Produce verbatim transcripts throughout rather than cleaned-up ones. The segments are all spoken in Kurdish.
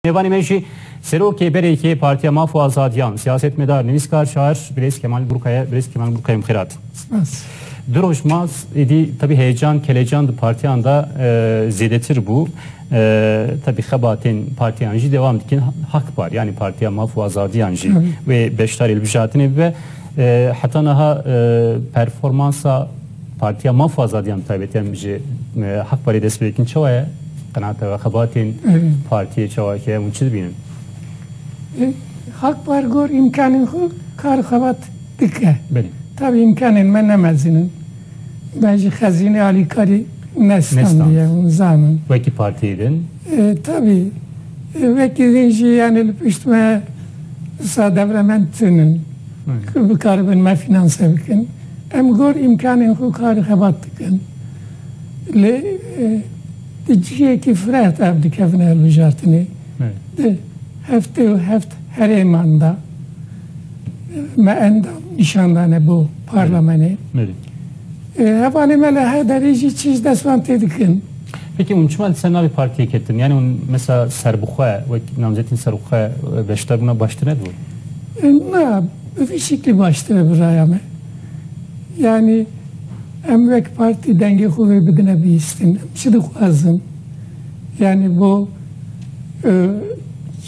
Mêvanê me jî serokê berê yê Partiya Maf û Azadiyan, siyasetmedar, nivîskar, şair, birêz Kemal Burka ye. Birêz Kemal Burka, em xêr hatin. Spas. Du roj ma êdî, tabî, heyecan, kelecan di partiyan de, e, zêdetir bû. E, tabî, xebatên partiyan jî dewam dikin. Hak Par, yanî Partiya Maf û Azadiyan jî Hı. wê beşdarî hilbijartinê bibe. E, heta niha, e, performansa Partiya Maf û Azadiyan, bi taybetî em ji, e, Hak Parê dest pê dikin. Çawa ye? Qenaeta we, xebatên Evet. partiyê çawa ye? Hûn çi dibînin? E, Hak Par gor îmkanên xwe kar û xebat dike. Belê. Tabî îmkanên me ne mezin in. Me ji xezînê alîkarî nestandiye, Nestand. hûn zanin. Wekî partiyê din? E, tabî. E, wekî din jî, yani, li pişt me wisa devremend tune in Evet. ku bikaribin me fînanse bikin. Em gor îmkanên xwe kar û xebat dikin. Lê, e, di cihekî fireh de ev dikevine hilbijartinê. Evet. Di heftê û heft herêman de me endam nîşan dane bo parlamenê. Belê. E, hevalê me li her derê jî çi ji dest wan tê dikin. Peki hûn çima li ser navê partiyê ketin? Yani hûn mesela serbixwe, wek namzetên serbixwe, e, beşdar bûna baştir nebû? E, na, bi vî şeklî baştir e bi raya me. Yani em wek partî dengê xwe vê bidine bihîstin. Em çi dixwazin? Yani bo, e,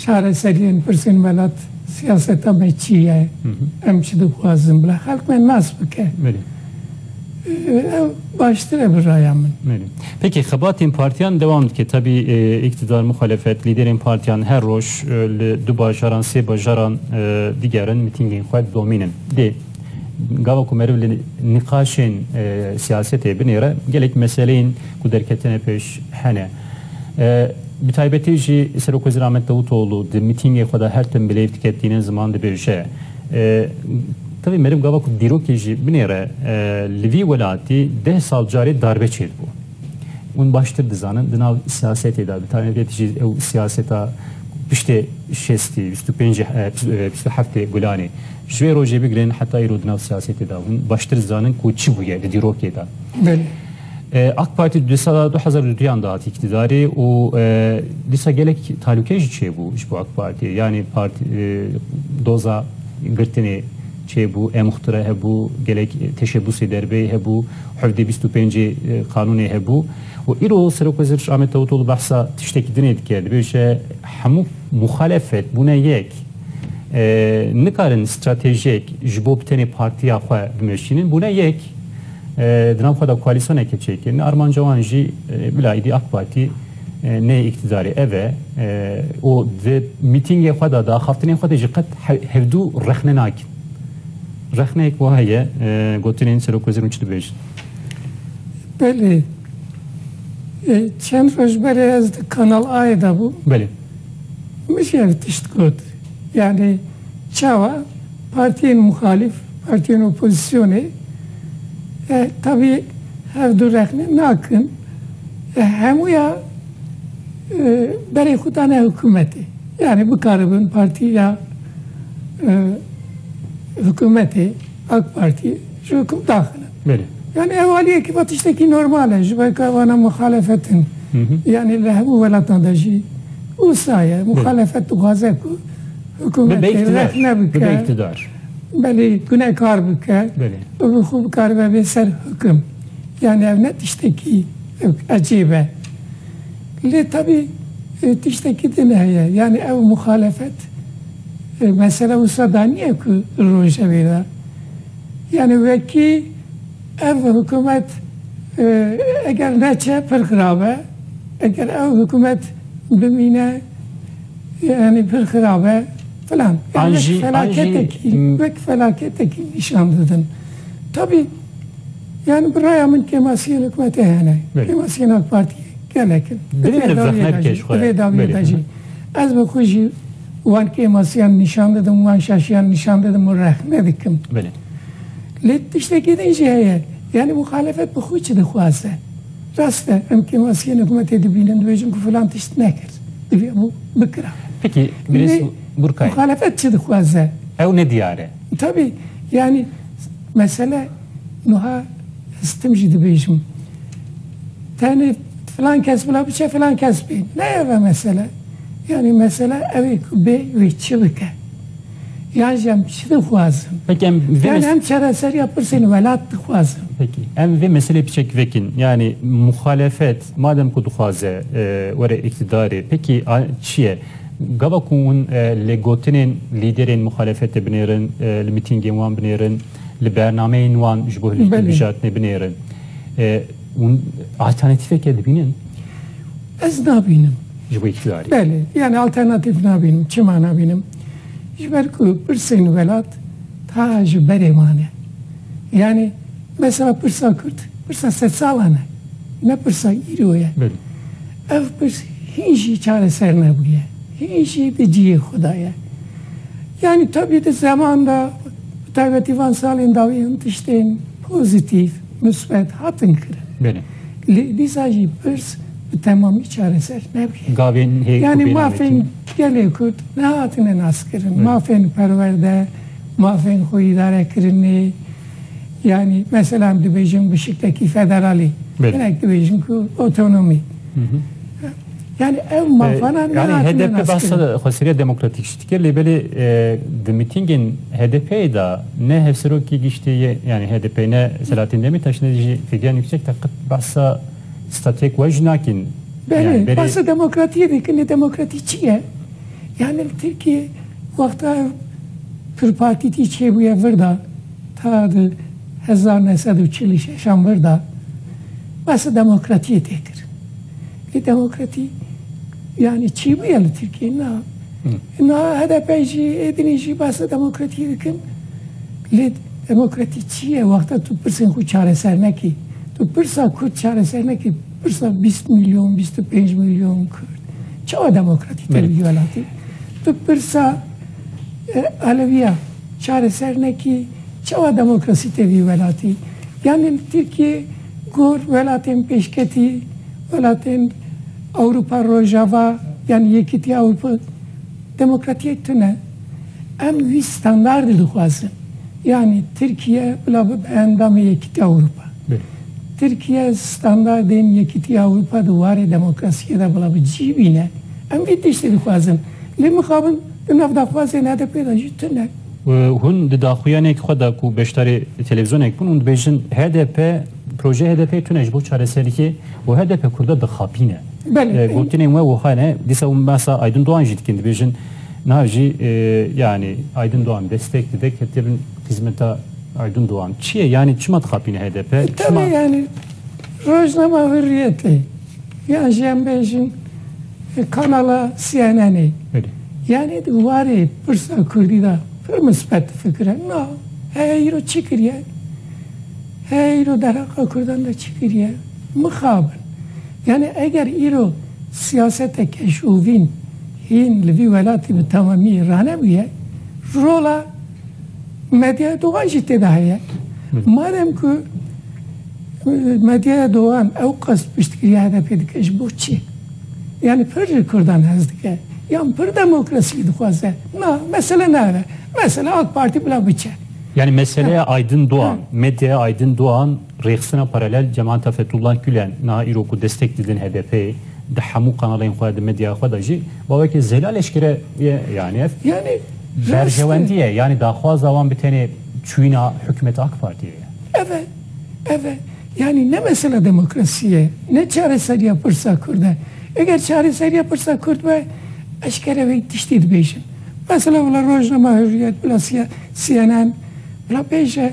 çareseriyên pirsên welat siyaseta me çi ye? Hı hı. Em çi dixwazin? Bila xelk me nas bike. Belê. E, ev baştir e bi raya min. Belê. Peki, xebatên partiyan dewam dike. Tabî, e, îktidar, muxalefet, lîderên partiyan her roj, e, li du bajaran, sê bajaran, e, digerin, mîtîngên xwe domînin. Dê, gava ku meriv li nîqaşên, e, siyasetê binêre, gelek meseleyên ku derketine pêş hene. E, bi taybetî jî Serokwezîr Ahmet Davutoğlu di mîtîngê xwe de her tim bi lêv dike, tînin ziman dibêje. E, tabî meriv gava ku dîrokê jî binêre, e, li vî welatî deh sal carê darbe çêdibû. Hûn baştir dizanin, di nav siyasetê de, bi taybetî jî ew siyaseta piştê şêstî, bîst û pêncî, e, bîst û heftê Gulanê, ji wê rojê bigirin heta îro di nav siyasetê de, hûn baştir dizanin ku çi bûye di dîrokê de. Belê. E, AK Partî di sala du hezar û duyan de hat îktidarê û, e, dîsa gelek talûke jî çêbû ji bo AK Partiyê. Yanî partî, e, doza girtinê çêbû, e muxtire hebû, gelek teşebûsê derbeyê hebû, hevdê bîst û pêncê, e, qanûnê hebû. Û îro Serokwezîr Ahmet Davutoğlu behsa tiştekî dinê dike, dibêje hemû muxalefet bûne yek. E, nikarin stratejiyek ji bo bi tenê partiya xwe bimeşînin, bûne yek. E, di nav xwe de koalîsyoneke çêkirin. Armanca wan jî, e, bila îdî AK Partî, e, neyê îktidarê. Ev e, e, û di mîtîngê xwe de, di axaftinên xwe de jî qet he-, hevdû rexne nakin. Rexneyek wiha heye, e, gotinên Serokwezîr, hûn çi dibêjin? Belê. E, çend roj berê ez di Kanal A'yê de bûm. Belê. Min jî ev tişt got. Yani çawa partiyên muxalîf, partiyên opozisyonê, e, tabî hevdû rexne nakin. E, hemûya, e, berê xwe dane hikûmetê. Yani bikaribin partiya, e, hikûmetê, AK Partî ji hikûm daxilin. Belê. Yani ew aliyekî va tiştekî normal e, ji ber ku ewana muxalefet in. Hı hı. Yani li hemû welatan de jî wisa ye. Belê. Muxalefet dixwaze ku Bibe hikûmetê îktidar. rexne bike. Bibe îktidar. Belê, gunekar bike. Belê. Û bi xwe bikaribe bê ser hikim. Yani ev ne tiştekî ecêb e. Lê tabî, e, tiştekî din heye. Yani ew muxalefet, e, mesela wisa da niye ku rojevê de. Yani wekî ev hikûmet, e, eger neçe pir xirab e. Eger ew hikûmet bimîne, yani pir xirab e filan. Yani An wek jî, an jî, felaketekî, m- wek felaketekî nîşan didin. Tabî, yani bi raya min kêmasiyên hikûmetê hene. Belê. Kêmasiyên AK Partiyê gelek in. Divê Di vê dawiyê rexne de bike jî, ji xwe. di vê dawiyê Belê. de jî. Ez bi xwe jî wan kêmasiyan nîşan didim, wan şaşiyan nîşan didim û rexne dikim. Belê. Lê tiştekî din jî heye. Yani muxalefet bi xwe çi dixwaze? Rast e, em kêmasiyên hikûmetê dibînin, dibêjin ku filan tişt nekir. Divê bû bikira. Peki, Lê birêz Burkay, muxalefet çi dixwaze? Ew ne diyar e. Tabii, yani mesele nuha ez tim jî dibêjim. Tenê filan kes bila biçe, filan kes bê. Ne ev e mesele. Yani mesela ew ê ku bê wê çi bike? Yan jî em çi dixwazin? Peki em vê Yani mes- em çareseriya pirsên welat dixwazin. Peki em vê meselê piçek vekin. Yani muxalefet madem ku dixwaze e, were îktidarê, peki a, çi ye? Gava ku hûn e, li gotinên lîderên muxalefetê binêrin, e, li mîtîngên wan binêrin, li bernameyên wan ji bo Belê. hilbijartinê binêrin. E, hûn alternatîfeke dibînin? Ez nabînim. Ji bo îktidarê? Belê, yani alternatîf nabînim. Çima nabînim? Ji ber ku pirsên welat ta ji berê mane. Yani mesela pirsa Kurd, pirsa sedsalan e. Ne pirsa îro ye. Belê. Ev pirs hîn jî çareser nebûye. Hîn jî di cihê xwe de ye. Yani tabii di zeman de, bi taybetî van salên dawî hin tiştên pozîtîf, misbet hatin kirin. Belê. Lê dîsa jî pirs bi temamî çareser nebûye. Gavên hê Yani ku bê mafên navêtin. gelê Kurd nehatine naskirin. Belê. Mafên perwerde, mafên xwe îdare kirinê, yani mesela em dibêjin bi şiklekî federalî, Belê. hinek dibêjin ku otonomî. Hı hı. Yani ev E, mafana yani nehatine H D P naskirin. bahsa xweseriya demokratîk jî dike, lê belê e, di mîtîngên H D P'ê de ne hevserokê giştê ye, yani H D P ne Selahattin Demirtaş ne jî Figen Yüksek teqet bahsa statûyek we jî nakin. Belê, Yani berê bahsa demokratiyê dikin, lê demokratî çi ye? Yani li Tirkiye wexta pir partîtî çêbûye vir de, ta di hezar neh sed û çil û şeşan vir de bahsa demokratiyê tê kir. Lê demokratî yani çêbûye li Tirkiye? Na. Hı. Na H D P jî, êdinî jî bahsa demokratiyê dikin. Lê demokratî çi ye? Wexta tu pirsên xwe çareser nekî, tu pirsa Kurd çareser nekî, pirsa bîst milyon, bîst û pênc milyon Kurd çawa demokratî tê Belê. vî welatî? Tu pirsa, e, Alewiya çareser nekî, çawa demokrasî tê vî welatî? Yani Tirkiye gor welatên pêşketî, welatên Ewropa Rojava, yani Yekîtiya Ewropa, demokratiyek tune. Em wî standardê dixwazin. Yani Tirkiye bila bibe endamê Yekîtiya Ewropa. Belê. Tirkiye standardên Yekîtiya Ewropa di warê demokrasiyê de bila bi cî bîne. Em vî tiştê dixwazin. Lê mixabin di nav daxwazên H D P de jî tune. Hûn di daxuyanekî xwe de ku beşdarê televîzyonekî bûn, hûn dibêjin H D P, proje H D P tune ji bo çareseriyê û H D P Kurda dixapîne. Belê. E, gotinên we wiha ne, dîsa hûn behsa Aydın Doğan jî dikin, dibêjin niha jî, e, yani Aydın Doğan destek dide, ketirin xizmeta Aydın Doğan. Çi ye? Yani çima dixapîne H D P? E, Çima? tabii yani Rojnama Hürriyetê, yan jî em bêjin, e, kanala C N N'ê. Belê. Yani di warê pirsa Kurdî de pir misbet difikire. Na, he îro çi kiriye? He îro derheqa Kurdan de çi kiriye? Mixabin. Yani eger îro siyaseteke şovîn hîn li vî welatî bi temamî ranebûye, rola Medyaya Doğan jî tê de heye. Hı. Madem ku, e, Medyaya Doğan ew qas piştgiriya H D P dike, ji bo çi? Yani pir ji Kurdan hez dike. Yan pir demokrasiyê dixwaze. Na, mesele ne ev e. Mesele AK Partî bila biçe. Yani meseleya Ha. Aydın Doğan, Ha. medyaya Aydın Doğan, rêxistina paralel Cemaeta Fethullah Gülen, niha îro ku destek didin H D P'ê, di hemû kanalên xwe, di medyaya xwe de jî, bawekî zelal eşkere ye, yani ev Yani berjewendî rast e. ye, yani daxwaza wan bi tenê çûyîna hikûmeta AK Partiyê ye. Ev e, ev e. Yani ne mesele demokrasî ye, ne çareseriya pirsa Kurd e. Eger çareseriya pirsa Kurd be, eşkere vê tiştî dibêjin. Mesela wila Rojnama Hürriyet, bila siya-, C N N, bila bêje,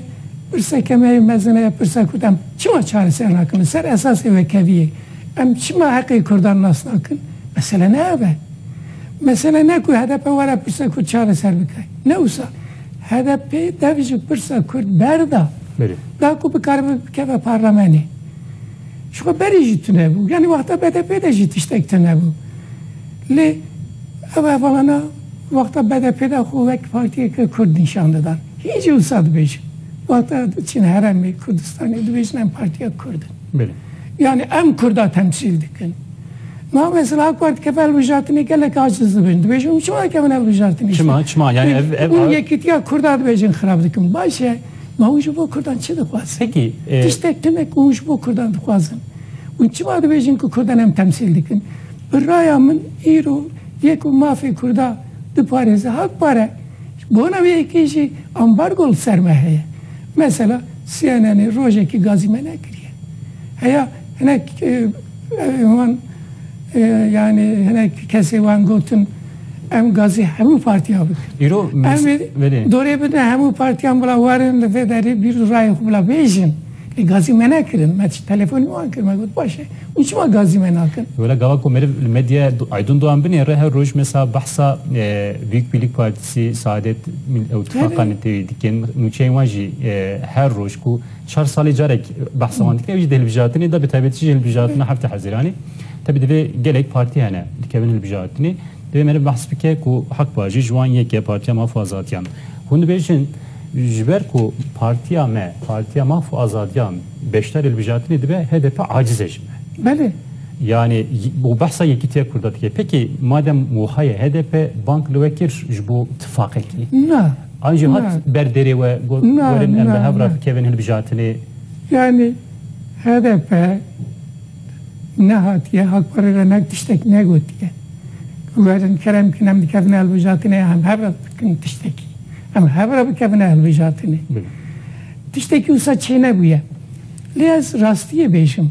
pirseke me yê mezin heye, pirsa Kurd, em çima çareser nakin? Li ser esasê wekeviyê em çima heqê Kurdan nas nakin? Mesele ne ev e. Mesele ne ku H D P were pirsa Kurd çareser bike. Ne wisa. H D P dev ji pirsa Kurd berda. Belê. Da ku bikaribe bikeve parlamenê. Ji xwe berê jî tune bû. Yani wexta B D P de jî tiştek tune bû. Lê ev hevalana wexta B D P de xwe wek partiyeke Kurd nîşan didan. Hîn jî wisa dibêjin. Wexta diçin herêmê Kurdistanê dibêjin em partiya Kurd in. Belê. Yani em Kurda temsîl dikin. Ma mesela AK Parti keve hilbijartinê gelek aciz dibin. Dibêjin hûn çima dikevin hilbijartinê? Çima, çima? Yani Hûn, ev, ev, hûn ev yekîtiya Kurda dibêjin xirab dikin. Baş e. Ma hûn ji bo Kurdan çi dixwazin? Peki, e, Tiştek tune ku hûn ji bo Kurdan dixwazin. Hûn çima dibêjin ku Kurdan em temsîl dikin? Bi raya min îro Yê ku mafê Kurda diparêze, Hakpar e. Bona wê yekê jî ambargo li ser me heye. Mesela, C N N'ê rojekî gazî me nekiriye. Heya hinek, e, e, wan, e, yani hinek kesê wan gotin, em gazî hemû partiya bikin. Îro Em mes-, ê belê. dorê bidin hemû partiyan bila werin li vê derê bîr û rayê xwe bila bêjin. Lê gazî me nekirin. Me telefonî wan kir, me got, "Baş e, û çima gazî me nakin?" Wela gava ku meriv li medya du-, aydın doğan binêre her roj mesela bahsa, e, Büyük Birlik Partisi, Saadet, Mil-, Ittifaqan Tabii. tê dikin. Nûçeyên wan jî, e, her roj ku çar salê carek bahsa wan dikin, ew jî di hilbijartinê de, bi taybetî jî hilbijartina heftê Hezîranê. Tabii divê gelek partî hene, dikevin hilbijartinê. Divê meriv behs bike ku Hakpar jî ji wan yek e, Partiya Maf û Azadiyan. Hûn dibêjin, ji ber ku partiya me, Partiya Maf û Azadiyan beşdarê hilbijartinê dibe, H D P aciz e ji me. Belê. Yani, y-, û behsa yekîtiya Kurda dike. Peki, madem wiha ye, H D P bang li we kir ji bo tifaqekî? Na. An jî hat Na. ber derê we, got, Na, werin em bi na, hev re na. bikevin hilbijartinê? Yani, H D P nehatiye, Hakparê re nek tiştek negotiye. Werin kerem kin, em dikevine hilbijartinê, em hev re bikin tiştekî. Em hev re bikevine hilbijartinê. Bilê. Tiştekî wisa çênebûye. Lê ez rastiyê bêjim.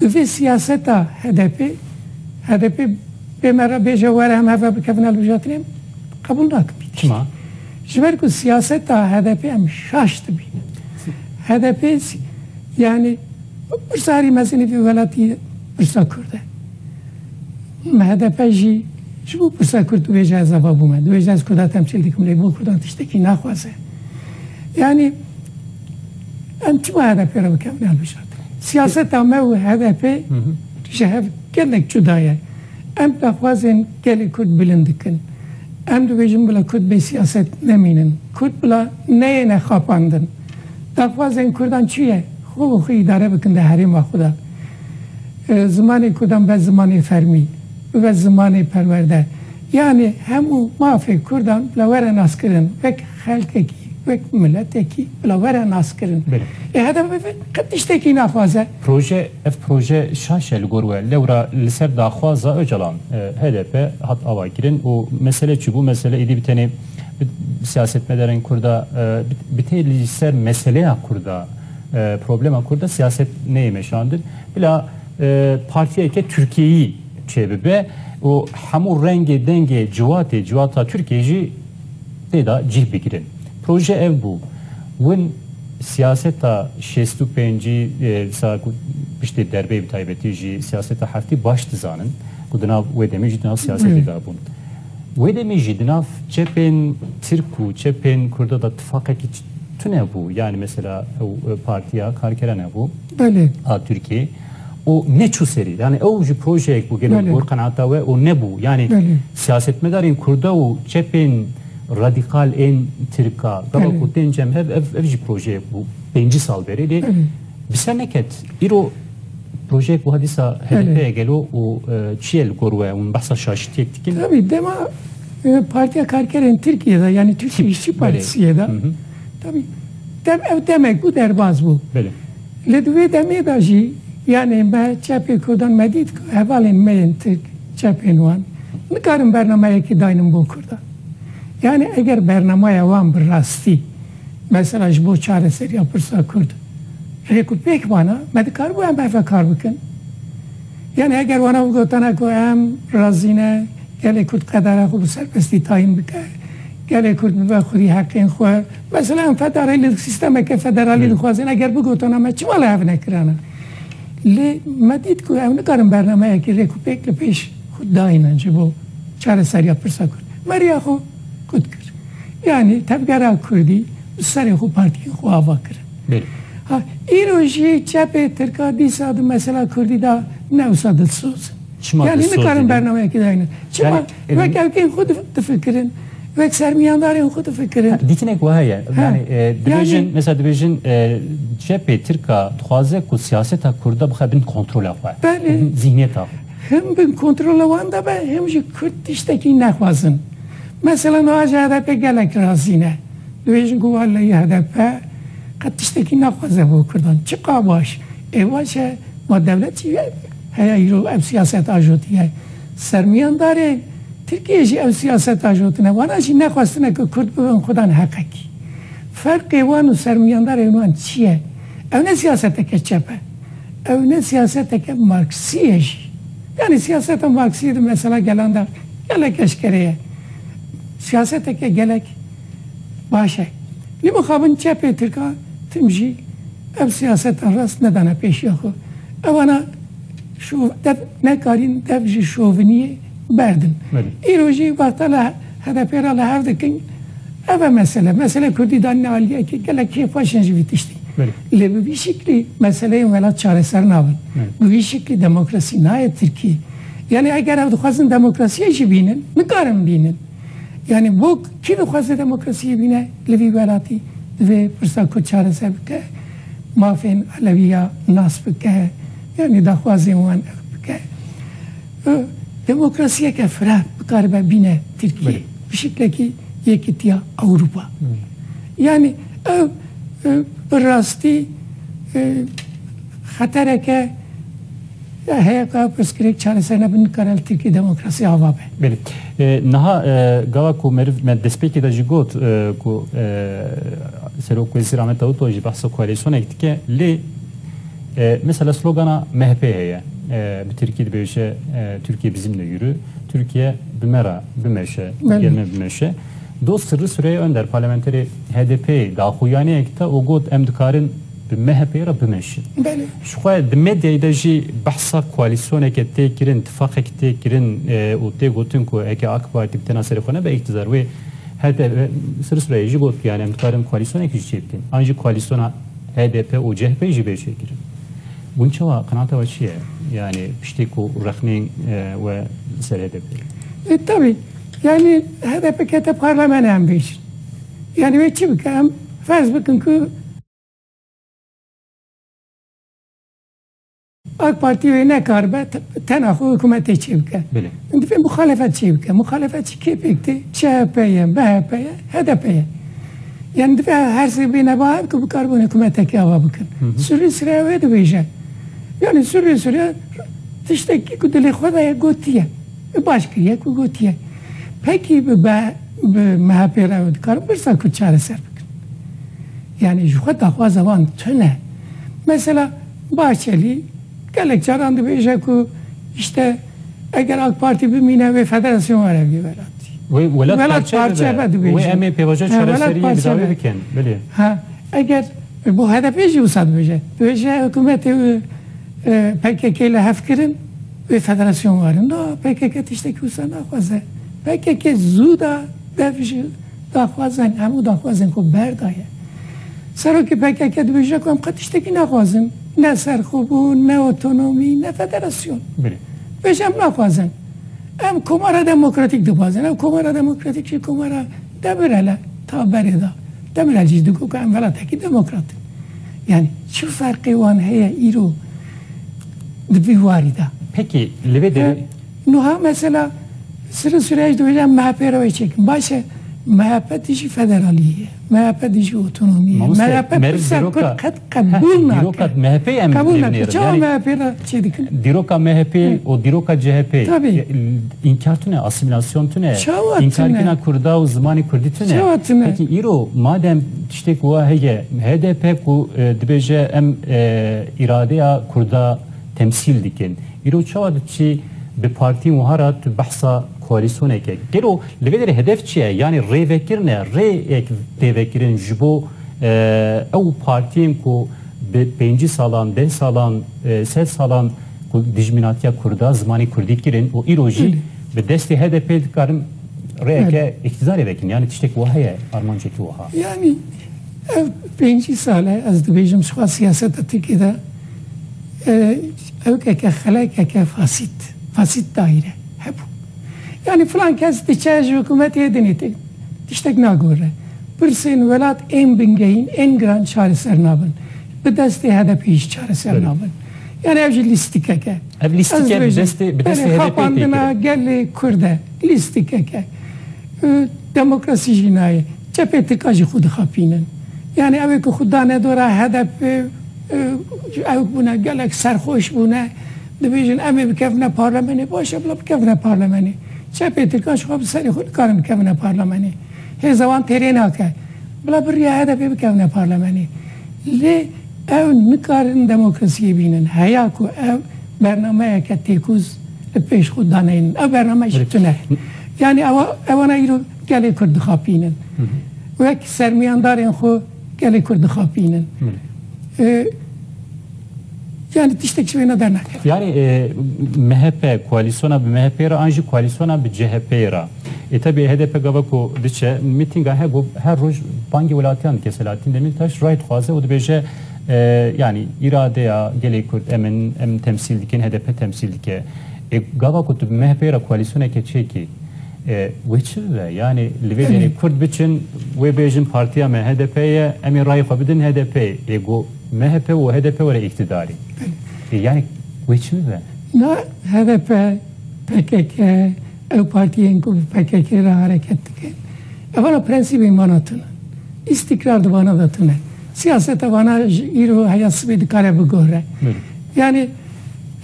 Bi vê siyaseta H D P, H D P bê me re bêje were em hev re bikevine hilbijartinê, em qebûl nakin. Çima? Ji ber ku siyaseta H D P em şaş dibînin. H D P si-, yani pirsa herî mezin ê vê welatî pirsa Kurd e. Em H D P jî ji bo pirsa Kurd dibêje ez ava bûme. Dibêje ez Kurda temsîl dikim, lê bo Kurdan tiştekî naxwaze. Yani em çima H D P re bikevine hilbijartin? Siyaseta me û H D P Hı hı. ji hev gelek cuda ye. Em daxwazên gelê Kurd bilind dikin. Em dibêjin bila Kurd bê siyaset nemînin. Kurd bila neyêne xapandin. Daxwazên Kurdan çi ye? Xwe bi xwe îdare bikin di herêma xwe de. E, zimanê Kurdan be zimanê fermî, bibe zimanê perwerde. Yani hemû mafê Kurdan bila were naskirin. Wek xelkekî, wek miletekî bila were naskirin. Belê. E, H D P qet tiştekî naxwaze. Proje, ev proje şaş e li gor we. Lewra li ser daxwaza Ocalan, e, H D P hat avakirin û mesele çi bû? Mesele êdî bi tenê bi, siyasetmedarên Kurda, e, bi, bi tê li ser meseleya Kurda, e, problema Kurda siyaset neyê meşandin. Bila, e, partiyeke Tirkiyeyî çêbibe û hemû rengê, dengê, ciwatê, ciwata Tirkiyê jî tê de cih bigirin. Proje ev bû. Win siyaseta şêst û pêncî, e, sa ku piştê derbeyê bi taybetî jî siyaseta heftî baş dizanin ku di nav wê demê jî di nav siyasetê de bûn. Wê demê jî di nav çepên Tirk û çepên Kurda de tifaqekî ç-, tune bû. Yani mesela ew, e, Partiya Karkeran e bû. Belê. A Tirkiyê. û neçû serî. Yani ew jî projeyek bû gelo Belê. gor qenaeta we û nebû. Yani Belê. siyasetmedarên Kurda û çepên radîkal ên Tirka, gava Belê. ku tên cem hev, ev, ev jî projeyek bû. Pêncî sal berê lê Belê. bi ser neket. Îro projeyek wiha dîsa Belê. H D P ye gelo û, e, çi ye li gor we? Hûn behsa şaşitiyek dikin? Tabii, dema, e, Partiya Karkerên Tirkiye de, yani Türkiye İşçi Belê. Partisiye de, Hı hı. tabii, dem, ev demek bû, derbaz bû. Belê. Lê di wê demê de jî, yanê me çepê Kurdan me dît ku hevalên me yên Tirk, çepên wan, nikarin bernameyekî daynin bo Kurdan. Yani eger bernameya wan bi rastî, mesela ji bo çareseriya pirsa Kurd, rêk û pêk bana, me dikaribû em bi hev ve kar bikin. Yani eger wana bigotana ku em razî ne, gelê Kurd qedara xwe bi serbestî tayîn bike, gelê Kurd bibe xwedî heqên xwe. Mesela em federalî, sîstemeke federalî Hı. dixwazin, eger bigotana me çima li hev nekirana? Lê me dît ku ew nikarin bernameyekî rêk û pêk li pêş xwe daynin ji bo çareseriya pirsa Kurd. Me riya xwe kut kir. Yani tevgera Kurdî bi serê xwe partiyên xwe ava kirin. Belê. Ha, îro jî çepê Tirka dîsa di mesela Kurdî de ne wisa dilsoz in. Çima Yani dilsoz nikarin in? bernameyekî daynin. Çima Yani, wek em- ewkên xwe dif-, difikirin, wek sermiyandarên xwe difikirin. Ha, dîtinek wiha ye. Ha. Yani, e, dibêjin, Yani mesela dibêjin, e, çepê Tirka dixwaze ku siyaseta Kurda bixe bin kontrola xwe. Belê. Zihniyeta xwe. Him bin kontrola wan de be, him jî Kurd tiştekî nexwazin. Mesela niha ji H D P gelek razî ne. Dibêjin ku wellehî H D P qet tiştekî naxwaze bo Kurdan. Çiqa baş. Ê baş e, ma dewlet jî heye îro ev siyaset ajotiye. Sermiyandarê Tirkiye jî ev siyaseta jotine. Wana jî nexwestine ku Kurd bibin xudan heqekî. Ferqê wan û sermiyandarên wan çi ye? Ew ne siyaseteke çep e. Ew ne siyaseteke Marksî ye jî. Yanî siyaseta Marksî di mesela gelan de gelek eşkere ye. Siyaseteke gelek baş e. Lê mixabin çepê Tirka tim jî ev siyaseta rast nedane pêşiya xwe. Ewana şov-, dev nekarîn dev ji şoviniyê berdin. Belê. Îro jî wexta li H D P re li hev dikin, ev e mesele. Mesele Kurdî danîne aliyekê gelek kêfxweş in ji vî tiştî. Belê. Lê bi vî şiklî meseleyên welat çareser nabin. Belê. Bi vî şiklî demokrasî nayê Tirkiyê. Yani eger ev dixwazin demokrasiyê jî bînin, nikarin bînin. Yani bo kî dixwaze demokrasiyê bîne li vî welatî, divê pirsa Kurd çareser bike, mafên Elewiya nas bike, yani daxwazên wan ev bike. Û demokrasiyeke fireh bikaribe bîne Tirkiye. Belê. Bi şiklekî Yekîtiya Ewropa. Belê. Yani ev, e, bi rastî, e, xetereke Ya heye ka pirsgirêk çareser nebin, nikare li Tirkiyê demokrasî ava be. Belê. E, niha, e, gava ku meriv me destpêkê de jî got, e, ku, e, Serok Wezîr Ahmet Davutoğlu jî behsa koalîsyonek dike, lê, e, mesela slogana M H P heye. E, bi Tirkî dibêje, e, "Türkiye bizimle yürü", Türkiye bi me re bimeşe, Belê. gel me bimeşe. Dost Sırrı Süreyya Önder, parlamenterê H D P, daxuyaniyek te û got, "Em dikarin bi M H P re bimeşin." Belê. Ji xwe di medyayê de jî behsa koalîsyoneke tê kirin, tifaqek tê kirin, e, û tê gotin ku heke AK Partî bi tena serê xwe nebe îktidar, wê H D P, Sirî Sirayê jî got, yani em dikarin koalîsyonekî jî çêbikin. An jî koalîsyona H D P û C H P jî bê çêkirin. Hûn çawa, qenaeta we çi ye? Yani piştî ku rexnên, e, we ser H D P? E, tabii. Yani H D P kete parlamenê em bêjin. Yani wê çi bike? Em ferz bikin ku AK Partî wê nekaribe te-, tena xwe hikûmetê çêbike. Belê. Divê muxalefet çêbike. Muxalefet çi kê pêk tê? C H P ye, M H P ye, H D P ye. Yani divê her sê bêne ba hev ku bikaribin hikûmetekê ava bikin. Hı hı. Sirî Sirayê wê dibêje. Yani Sirî Sirayê tiştekî ku dilê xwe de ye gotiye. Baş kiriye ku gotiye. Pekî bi, bi, bi M H P re ew dikarin pirsa Kurd çareser bikin? Yani ji xwe daxwaza wan tune. Mesela Bahçelî gelek caran dibêje ku işte eger AK Partî bimîne wê federasyon were vî welatî. Wê welat Welat parçe parçe bibe. be dibêje. Wê em ê pêvajoya Ha, welat çareseriyê bi parçe dawî be. bikin. Belê. Ha, eger bo H D P jî wisa dibêje. Dibêje hikûmetê, e, P K K li hev kirin, wê federasyon werin. No, P K K tiştekî wisa naxwaze. P K K zû da dev ji daxwazên, hemû daxwazên xwe berdaye. Serokê P K K dibêje ku em qet tiştekî naxwazin. Ne serxwebûn, ne otonomî, ne federasyon. Belê. Dibêje em naxwazin. Em komara demokratîk dixwazin. Ev komara demokratîk jî komara Demirel e, ta berê de. Demirel jî digot ku em welatekî demokrat in. Yani çi ferqê wan heye îro di vî warî de? Pekî, li vê derê E, Nuha mesela Sirî Sirayê jî dibêje M H P re wê çêkin. Baş e, M H P dijî federaliyê ye. M H P dijî otonomiyê ye. Mamoste, M H P meriv pirsa dîroka, Kurd qet qebûl heh, nake. dîroka M H P em Qebûl nake. lêvînerin. Çawa Yani M H P re çê dikin? Dîroka M H P Hı. û dîroka C H P Tabii. e, înkar tune, asîmîlasyon tune, Çawa înkar tune? kina Kurda û zimanê Kurdî tune. Çawa tune? Pekî îro madem tiştek wa heye, H D P ku, e, dibêje em, e, îradeya Kurda temsîl dikin. Îro çawa diçî bi partiyên wiha re tu behsa koalîsyoneke? Gelo li vê derê hedef çi ye? Yanî rêvekirin e, rêyek tê vekirin ji bo, e, ew partiyên ku bi pêncî salan, deh salan, e, sed salan ku dijminatiya Kurda, zimanê Kurdî kirin û îro jî Belê. bi destê H D P dikarin rêyeke Belê. îktidarê vekin. Yanî tiştek wiha heye, armancekî wiha. Yani ev pêncî sal e, ez dibêjim, ji xwe siyaseta Tirkiyê de, e, ewkeke, xelekeke fasît, fasît daîre hebû. Yani filan kes diçe ji hikûmetê dinê tê, tiştek nagore. Pirsên welat ên bingehîn, ên giran çareser nabin. Bi destê H D P jî çareser Belê. nabin. Yani ev jî lîstikeke. Ev lîstike Ez bi dibêjim, destê, bi destê belê, H D P tê xapandina kirin. gelê Kurd e. Lîstikeke. E, demokrasî jî nayê. Cepê Tirka jî xwe dixapînin. Yani ew ê ku xwe dane dora H D P, e, ew bûne, gelek serxweş bûne. Dibêjin em ê bikevine parlemenê. Baş e, bila bikevine parlemenê. Çepê Tirkan ji xwe bi serê xwe nikarin bikevine parlamenê. Hêza wan têrê nake. Bila bi riya H D P bikevine parlamenê. Lê ew nikarin demokrasiyê bînin. Heya ku ew bernameyeke têkoz li pêş xwe daneynin. Ew bername jî tune. Yani ewa, ewana îro gelê Kurd dixapînin. Wek sermiyandarên xwe gelê Kurd dixapînin. E, yani tiştek ji wêna dernakeve. Yani, e, M H P, koalîsyona bi M H P re an jî koalîsyona bi C H P re. E, tabii H D P gava ku diçe, mîtînga he, her roj bangê welatiyan dike Selahattin Demirtaş, rayê dixwaze û dibêje, e, yani îradeya gelê Kurd em in, em temsîl dikin, H D P temsîl dike. E, gava ku tu bi M H P re koalîsyoneke çêkî, e, wê çi bibe? Yani li vê derê Kurd biçin, wê bêjin partiya me H D P ye, em ê rayê xwe bidin H D P. Ê go M H P û H D P were îktidarê. E, yani wê çi bibe? Na H D P, P K K, ew partiyên ku bi P K K re hereket dikin, evana prensîbên vana tune. Îstîkrar di vana de tune. Siyaseta vana ji îro heya sibê dikare biguhre. Belê. Yani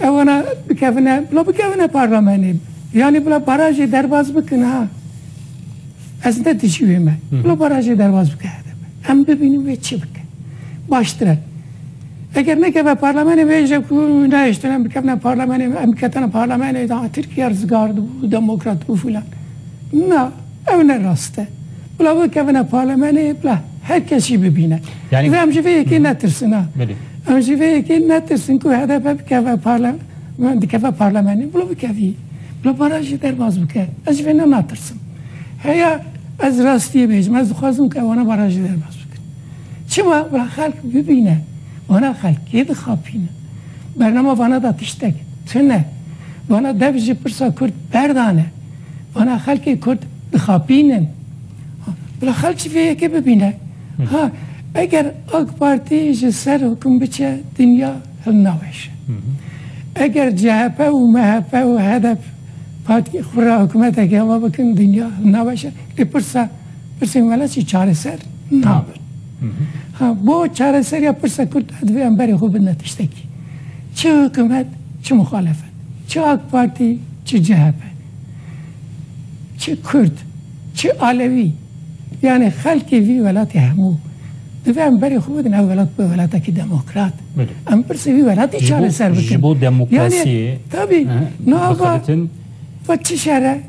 ewana bikevine, bila bikevine parlamenê. Yani bila barajê derbas bikin ha. Ez ne dijî wê me. Bila barajê derbas bike H D P. Em bibînin wê çi bike. Baştir e. Eger nekeve parlamenê, bêje ku nehiştin em bikevine parlamenê, em biketine parlamenê, daha Tirkiye rizgar dibû, demokrat bû filan. Na, ew ne rast e. Bila bikevine parlamenê, bila her kes jî bibîne. Yani Ve em ji vê yekê netirsin ha. Belê. Em ji vê yekê netirsin ku H D P bikeve parle-, dikeve parlamenê, bila bikevî. Bila barajê derbas bike. Ez ji vê ne natirsim. Heya ez rastiyê bêjim, ez dixwazim ku ewana barajê derbas bikin. Çima? Bila xelk bibîne. Vana xelkê dixapînin. Bernama vana da tiştek tune. Vana dev ji pirsa Kurd berdane. Vana xelkê Kurd dixapînin. Bila xelk ji vê yekê bibîne. Ha, eger AK Partî ji ser hukum biçe, dinya hilnaweşe. Eger C H P û M H P û H D P partî xwe re hikûmeteke ava bikin, dinya hilnaweşe. Lê pirsa, pirsên welat jî çareser nabin. Ha, bo çareseriya pirsa Kurd divê em berê xwe bidine tiştekî. Çi hikûmet, çi muxalefet. Çi AK Partî, çi C H P. Çi Kurd, çi Alewî. Yani xelkê vî welatê hemû. Divê em berê xwe bidin, ev welat be welatekî demokrat. Belê. Em pirsê vî welatî çareser bikin. Ji bo demokrasiyê. Yani, tabii, nava, ve çi şere?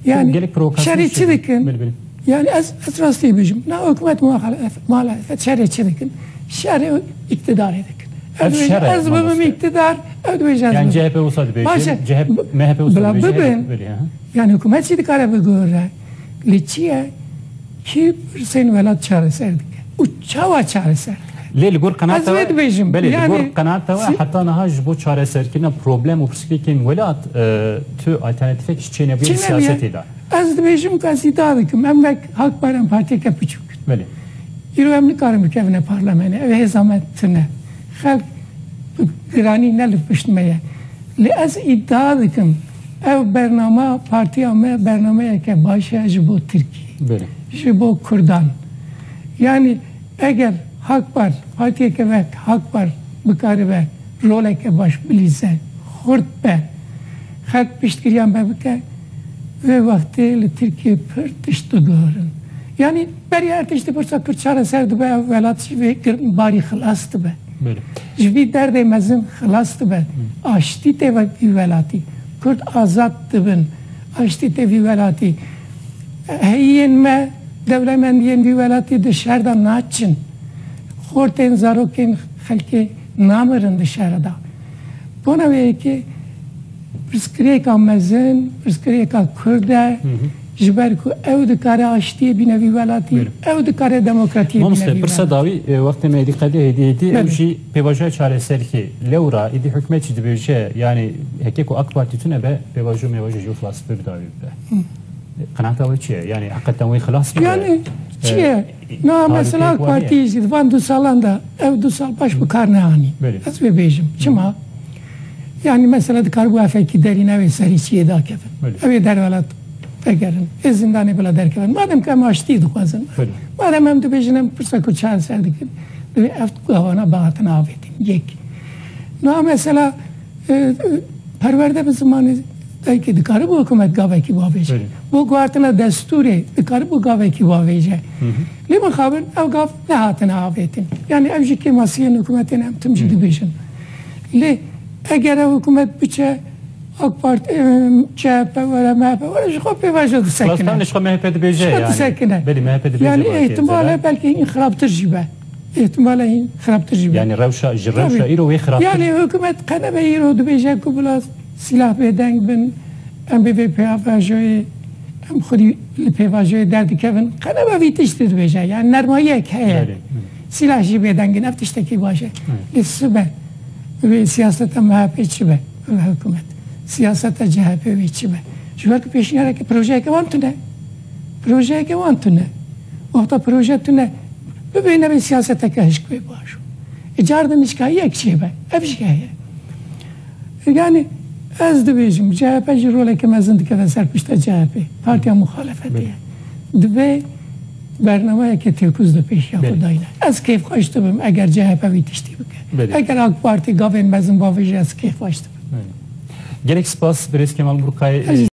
Yani, gelek provokasyon şerê çi dikin? Belê, belê. Yani, ez, ez rastî bijim. Na hikûmet muxalefet, muhalefet şerê çi dikin? Şerê îktidarê dikin. Ev şer e, ez bibim îktidar, ev dibêje ez bibim. Yani C H P olsa dibêje, Baş e. C H P, M H P olsa dibêje, bibin. Belê, ha. Yani hikûmet jî dikare biguhire. Lê çi ye? Kî pirsên welat çareser dike? Û çawa çareser dike? Lê li gor qenata we, Ez vê dibêjim. Belê, li gor qenata we heta niha ji bo çareserkirina problem û pirsgirêkên welat, e, tu alternatîfek ji çênebûye di siyasetê de. Ez dibêjim ku ez îdia dikim, em wek Hak Parem partiyeke piçûk in. Belê. Îro em nikarin bikevine parlamenê, ev hêza me tune. Xelk bi giranî ne li pişt me ye. Lê ez îdia dikim, ev bernama partiya me bernameyeke baş e ji bo Tirkiyê. Belê. Ji bo Kurdan. Yani eger Hak Par, partiyeke wek Hak Par bikaribe roleke baş bilîze, xurt be, xelk piştgiriya me bike, vê wextê li Tirkiyê pir tişt diguherin. Yani beriya her tiştî pirsa Kurd çareser dibe, ev welat ji vê girnbarî xilas dibe. Belê. Ji vî derdê mezin xilas dibe. Hı. Aştî tê ve vî welatî. Kurd azad dibin. Aştî tê vî welatî. Heyiyên me, dewlemendiyên vî welatî di şer de naçin. Xortên zarokên xelkê namirin di şer de. Bona wê yekê pirsgirêka mezin, pirsgirêka Kurd e, Hı hı. ji ber ku ew dikare aştiyê bîne vî welatî, Buyurun. ew dikare demokratiyê bîne Mamoste, vî pirsa welatî. dawî, e, wextê me êdî qedê hêdî hêdî, ew Belê. jî pêvajoya çareserkê. Lewra, êdî hikûmet jî dibêje, yani heke ku AK Partî tune be, pêvajo mêvajo jî xilas bibe, bi dawî bibe. Hı. Qenaeta we çi ye? Yani heqeten wê xilas bibe? Yani çi E, ye? Na, tarîxê mesela AK ku heye? Partî jî di van du salan de, ev du sal baş bi kar neanî. Belê. Ez vê bêjim. Çima? Yani mesela dikaribû efekî derîne wê serî çiyê dakevin. Belê. Ew ê derwelat vegerin. Ê zindanê bila derkevin. Madem ku em aştî dixwazin. Belê. Madem em dibêjin em pirsa ku çareser dikin, divê ev gawana bihatin avêtin. Yek. Na mesela, e, e, perwerde bi zimanê Belkî dikaribû hikûmet gavekî bavêje. Belê. Bo guhertina destûrê dikaribû gavekî bavêje. Hı hı. Lê mixabin ew gav nehatine avêtin. Yani ev jî kêmasiyên hikûmetên em tim jî Hı. dibêjin. Lê eger ev hikûmet biçe AK Parti, em, C H P were, M H P were, ji xwe pêvajo Xilas disekine. tam ji xwe M H P dibêje Ji xwe yani. disekine. Belê, M H P dibêje Yani belkî, ihtimale zêde. belkî hîn xirabtir jî be. Îhtimale hîn xirabtir jî be. Yani rewşa, ji rewşa Tabii. îro wê xirabtir. Yani hikûmet qenebe îro dibêje ku bila silah bêdeng bin, em bi vê pêvajoyê, em xwedî li pêvajoyê derdikevin. Qenebe vî tiştî dibêje. Yani nermayiyek heye. Belê. Silah jî bêdeng in, ev tiştekî baş e. Belê. Lê sibe, wê siyaseta M H P çi be? Wê hikûmet. Siyaseta C H P wê çi be? Ji ber ku pêşniyareke, projeyeke wan tune. Projeyeke wan tune. Wexta proje tune, bibê nebe siyaseteke hişk wê baş. E, car de nişka yek çê be. Ev jî heye. Yani ez dibêjim, C H P jî roleke mezin dikeve ser pişta C H P. Partiya muxalefetê ye. Belê. Divê bernameyeke têkûz de pêşiya xwe Belê. dayne. Ez kêfxweş dibim eger C H P wî tiştî bike. Belê. Eger AK Partî gavên mezin bavêje, ez kêfxweş dibim. Belê. Gelek spas, birêz Kemal Burkay. Ez